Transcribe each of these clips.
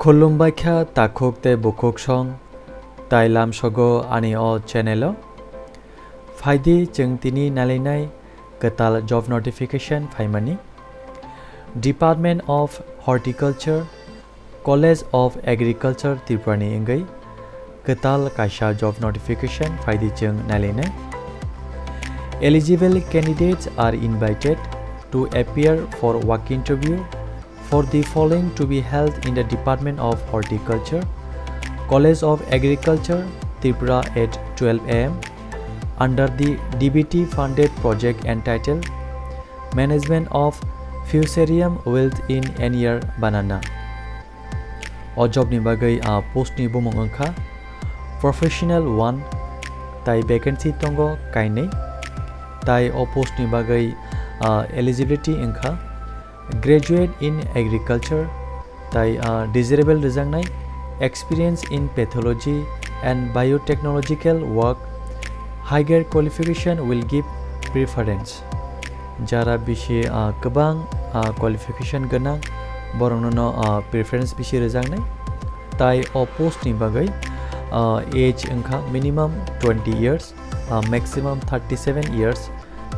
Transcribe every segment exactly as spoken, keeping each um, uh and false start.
Khulumbai kha takhuk tei bukhuk song, tai lamsogo ani o channel o. Phaidi chwng tini nailainai kwtal job notification phaimani. Department of Horticulture, College of Agriculture Tripura ni wngwi kwtal kaisa job notification phaidi chwng nailainai. Eligible candidates are invited to appear for walk interview for the following to be held in the Department of Horticulture, College of Agriculture, Tripura at twelve A M under the D B T funded project entitled Management of Fusarium Wilt in Annual Banana. O job ni bagwi, ah, post ni bumung wngkha Professional one, tai vacancy tongo kainwi, tai o post ni bagwi, ah, eligibility wngkha Graduate in Agriculture, tai, ah, desirable rwjaknai, Experience in Pathology and Biotechnological Work, higher qualification will give preference. Jara bisi, ah, kwbang, ah, qualification gwnang, borokno no, ah, preference bisi rwjaknai. Tai o post ni bagwi, ah, age wngkha minimum twenty years, ah, maximum thirty-seven years.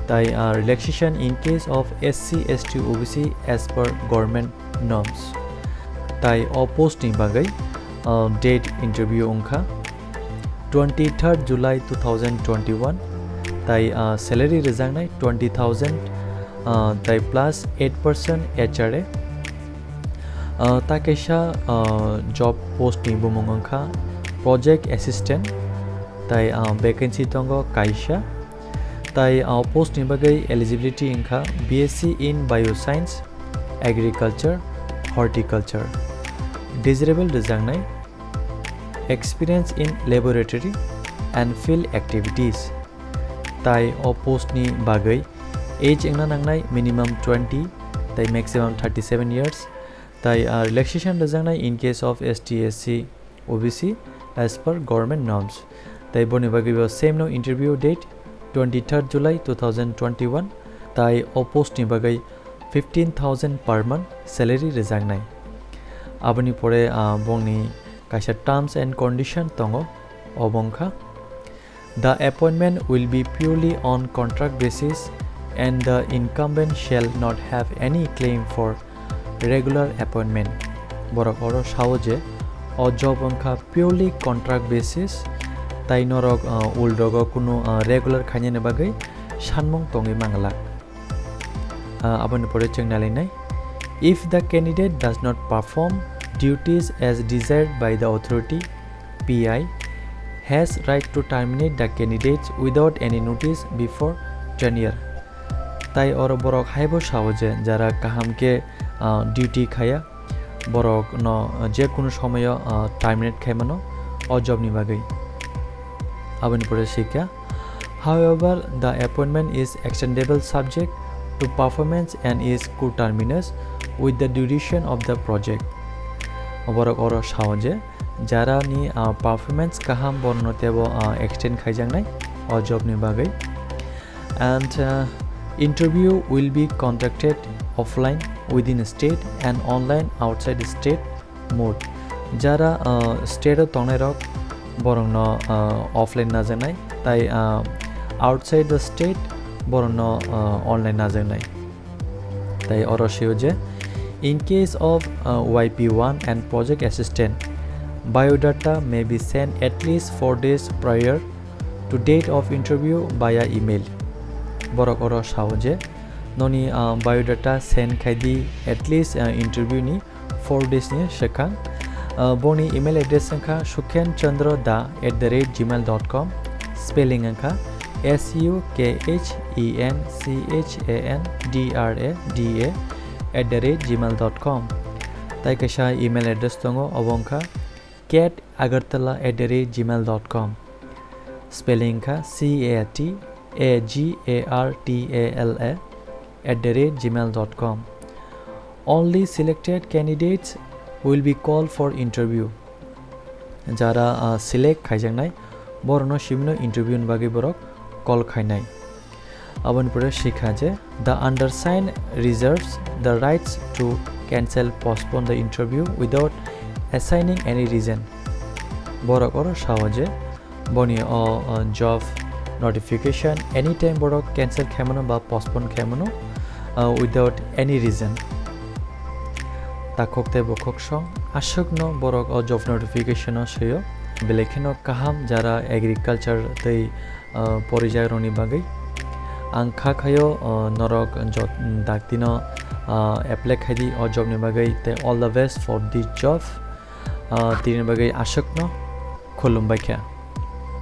Tai, ah, relaxation in case of S C, S T, O B C as per government norms. Tai o post ni bagwi, ah, date interview wngkha twenty-third July two thousand twenty-one. Tai, ah, salary rwjaknai twenty thousand, ah, tai plus eight percent H R A. Ah, ta kaisa, ah, job post ni bumung wngkha Project Assistant, tai, ah, vacancy tongo kaisa. Tai, ah, post ni bagwi eligibility wngkha B S C in Bioscience, Agriculture, Horticulture. Desirable rwjaknai, Experience in Laboratory and Field Activities. Tai o post ni bagwi age wngna nangnai minimum twenty tai maximum thirty-seven years. Tai, ah, relaxation rwjaknai in case of S T, S C, O B C as per government norms. Tai boni bagwi bo same no interview date twenty-third July two thousand twenty-one. Tai o post ni bagwi fifteen thousand per month salary rwjaknai. Aboni pore, ah, bongni kaisa terms and condition tongo, obo wngkha, the appointment will be purely on contract basis and the incumbent shall not have any claim for regular appointment. Borok oro sao je o job wngkha purely contract basis, tai norok, ah, uldogo kunu, ah, regular khainani bagwi sanmung tongwi manglak. Ah, aboni pore chwng nailainai. If the candidate does not perform duties as desired by the authority, P I has right to terminate the candidates without any notice before tenure. Tai oro borok haibo sao je jara kaham khe, ah, duty khaya, borok no je kunu somoyo, ah, terminate khai mano o job ni bagwi. Aboni pore sikha, however, the appointment is extendable subject to performance and is coterminous with the duration of the project. Borok oro sao je, jara ni, ah, performance kaham, borokno teibo, ah, extend khaijaknai o job ni bagwi. And, uh, interview will be conducted offline within state and online outside state mode. Jara, uh, state o tongnai rok borokno, uh, offline najaknai, tai, uh, outside the state borokno, uh, online najaknai. Tai oro sio je, in case of, uh, Y P one and project assistant, biodata may be sent at least four days prior to date of interview via email. Borok oro sao je, noni, ah, biodata send khai di at least, ah, interview ni four days ni swkang. Ah, boni email address wngkha sukhen chandra da at the rate gmail dot com, spelling wngkha S U K H E N C H A N D R A D A at the rate gmail dot com. Tai kaisa email address tongo, obo wngkha cat agartala at the rate gmail dot com. Spelling kha C A T A G A R T A L A at the rate gmail dot com. Only selected candidates will be called for interview. Jara, ah, select khaijaknai, borokno simino interview ni bagwi borok call khainai. Aboni pore sikha je, the undersigned reserves the rights to cancel, postpone the interview without Assigning any reason. Borok oro sao je boni o, o job notification anytime borok cancel khaimano ba postpone khaimano, uh, without any reason. Takhuk tei bukhuk song aswkno borok o job notification o soyo. Belai kheno kaham jara agriculture tei, uh, porijakrokni bagwi. Ang kha khaio, uh, norok jot-, daktino, uh, apply khaidi o job ni bagwi tei all the best for this job. Uh, tini bagwi aswkno khulumbai kha.